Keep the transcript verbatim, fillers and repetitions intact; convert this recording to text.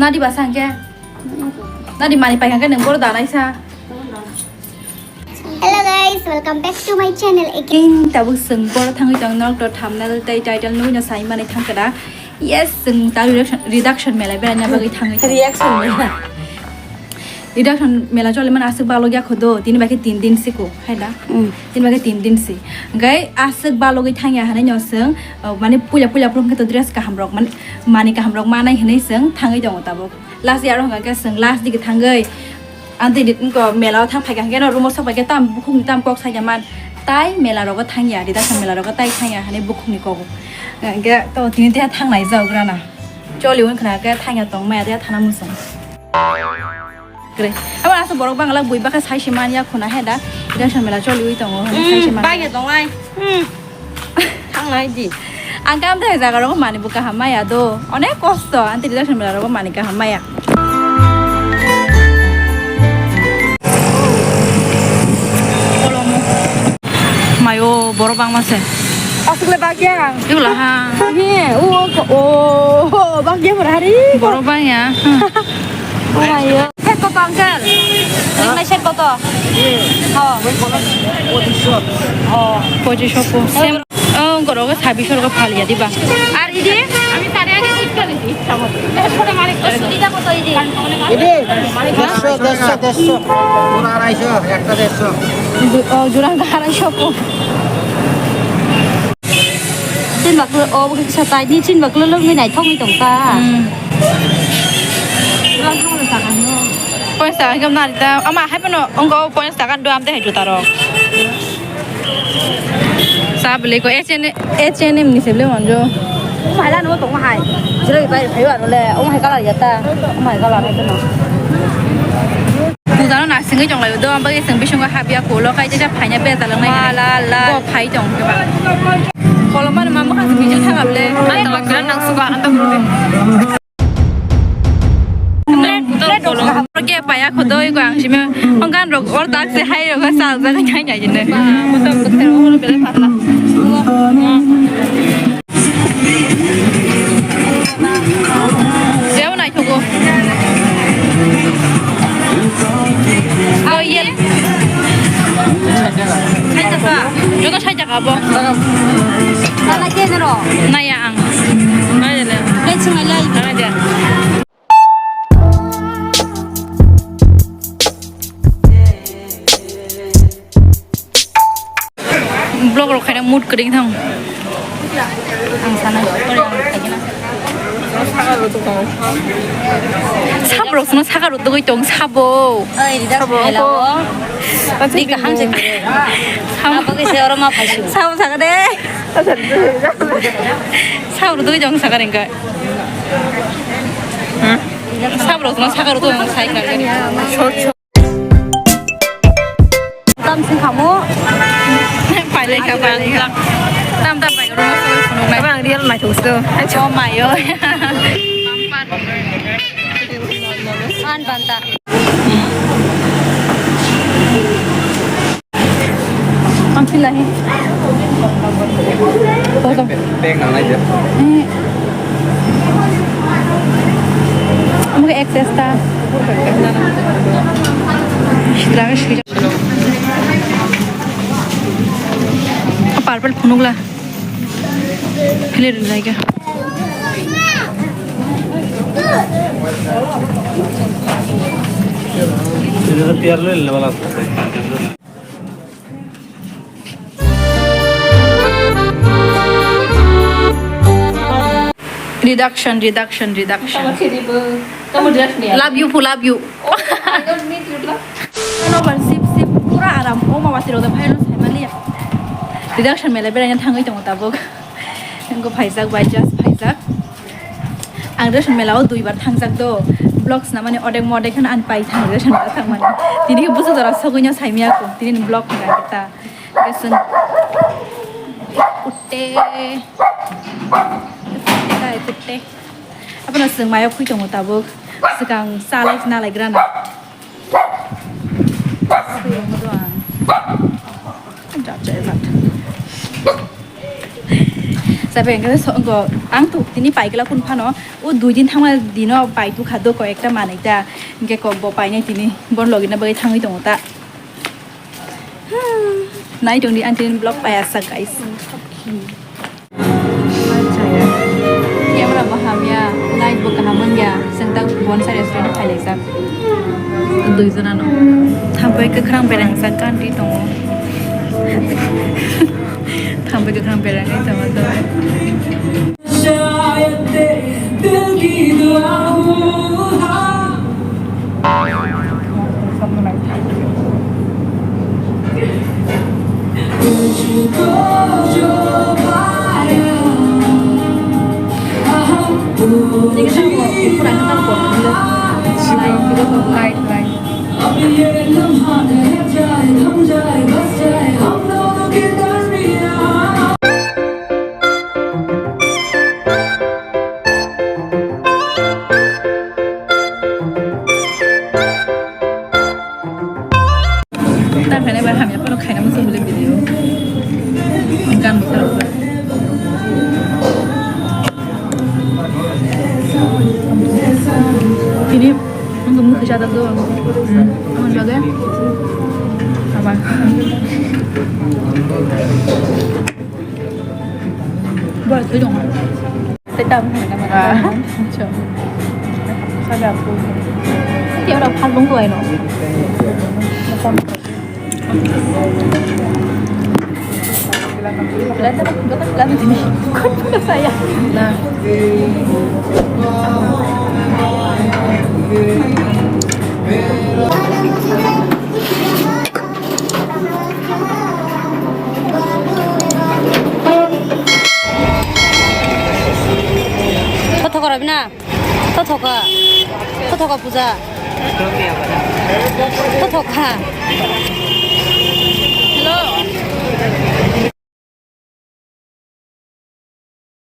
Nadi ba sangke? Nadi mani pai hangke nang boro danai sa? Hello guys, welcome back to my channel again. Tabuk seng boro thangwi tong nok to thumbnail tei title nugwi no sai mani thangkada. Yes, seng ta reduction, reduction mela beranya bagwi thangwi tong. Reaction mela. Reduction mela choli man aswk balok ya khodo, tini bagwi tin din siko, hai da? Mm. Tini bagwi tin din si. Gai aswk balogwi thangya hanai no seng, uh, mane puila puila phrung khe to dress kaham rok man, mani kaham rok manai hinwi seng thangwi tongo tabuk. Last year hwnka khe seng last digi thangwi. Ang tini ko mela o thang phaikha hwnkhe no room o sok phaikhe tam bukhuk ni tam kok saikha man. Tai mela rogo thangya, reduction mela rogo tai thangya hinwi bukhuk ni kogo. Hwnkhe to tini teha thangnai jao grana. Choli wng khna khe thangya tong maya teha thana musung. Kre. Abo aswk borok bangla bui bakha sai se man ya khuna he da. Reduction mela choli wi tongo. Sai se man. Bai ya tong ai. Hmm. Thang nai di. Ang kam thai jaga rogo mani bo kaham maya do. Onek kosto. Ang tini reduction mela rogo mani kaham maya. Mayo, borok bangma se. Aswk le bagya ang. Iwla ha. He, o, o, o, bagya pura hari. Borok bangya. Hmm. Oh mayo. Set koto, uncle? Nini mai set koto? Ho. Pochisho. Oh. Pochisho po. Same. Oh, goro ga sabi sor ga phal ya diba. Ar idi? Ami tare age ikka niti. Suda koto idi? Idi, dersho, dersho, dersho. Pura araisho, ekta dersho. Ju-, oh, jurang ka araisho po. Chin baklo, oh, bo kisa tai ni chin baklo lo mi nai thong mi tong ta. Hmm. Lang thong le ta kan no. Poisa ga nari ta, ama hai pano, ongko poisa ga do am te hai juta ro. Sa bele ko H and M, H and M ni se bele manjo. O mai la no tong hai. Jero bai phayo ano le, o mai kala ya ta. O mai kala no to no. Puja no nasingwi tong lai do, am bagi sing bising ha bia ko lo kai ja phaina be ta lang nai. La la. Ko phai tong ke ba. Kolom man ma ma ka bijil thang able. Anta bakra nang suka anta. Ke paya khodoi ko ang simi. Hongkan rok or tak se hai rok sa ja khai nai jine. Jeo naithogo. Oh, yel. Joto side jaga bo. Naya ang. Naya le. Vlog rok khaina mood kwrwi thang. Ang sana, sorry, ang khaigena. Sabo rok sino saka rok tugui tong sabo. Oi, rijak sabo mela ko. O. Di kaham se kere. Sabo. Abo ke se oro ma phaisu. Sabo saka de. Sabo rok tugui tong saka rengka. Hmm? Sabo rok sino saka rok tugui tong sai kha. Tam sing kamu. Pailai ka, pailai ka. Tam, tam, pailai ka. Room, room, room. Abang real mai thok so. Oh, mayo. An banta. Ang sila hi. Toto. Bag nang lai dia. Eh. Amo ke excess ta. Sila ke sila. Purple phunukla. Philip rijai khe. Reduction, reduction, reduction. Love you, pu love you. Ano ban sip sip pura aram. O ma wati rok da phai no sai mali ya. Reduction mela beraina thangwi tongo tabuk. Nangko phaijak bai just phaijak. Ang reduction mela o dui bar thangjak do. Vlogs na mani odek modek khana an pai thang reduction mela thang mani. Tini busu dora sogwi no sai miya ko. Tini vlog na kita. Reduction. Kutte. Kutte, kutte. Abono chwng mayo phui tongo tabuk. Swkang chalai nalai grana. Swkang do ang. Jat jat jat. Sabe hwnkhe so-, go, ang to tini paigla kun phano, o dui din thangma dino pai tukha do koi ekta manwi ta, hwnkhe kok bo painai tini, bon logina bagwi thangwi tongo ta. Nai tongdi ang tini vlog paiya sak, guys. Camera bo hamya, light bo kaham wngya, chwng ta Bonsa restaurant phailaijak. Dui jona no. Thampai kwkhwrang bereng jak kantwi tongo. Thampai kwkhwrang bereng ai tongo to. Tang khaina bai hamya phano khaina muchung hole video. Gan bo khara. Tini ang mukhi chada do. Ang jaga. Apa? Buat tu dong. Tetap mana mana. Ah. Macam. Sabi aku. Dia orang Padang tu ayo. Kelihatan, kelihatan, kelihatan sini. Kau pun saya. Nah. Kothoka Rabina, kothoka, kothoka puja, kothoka.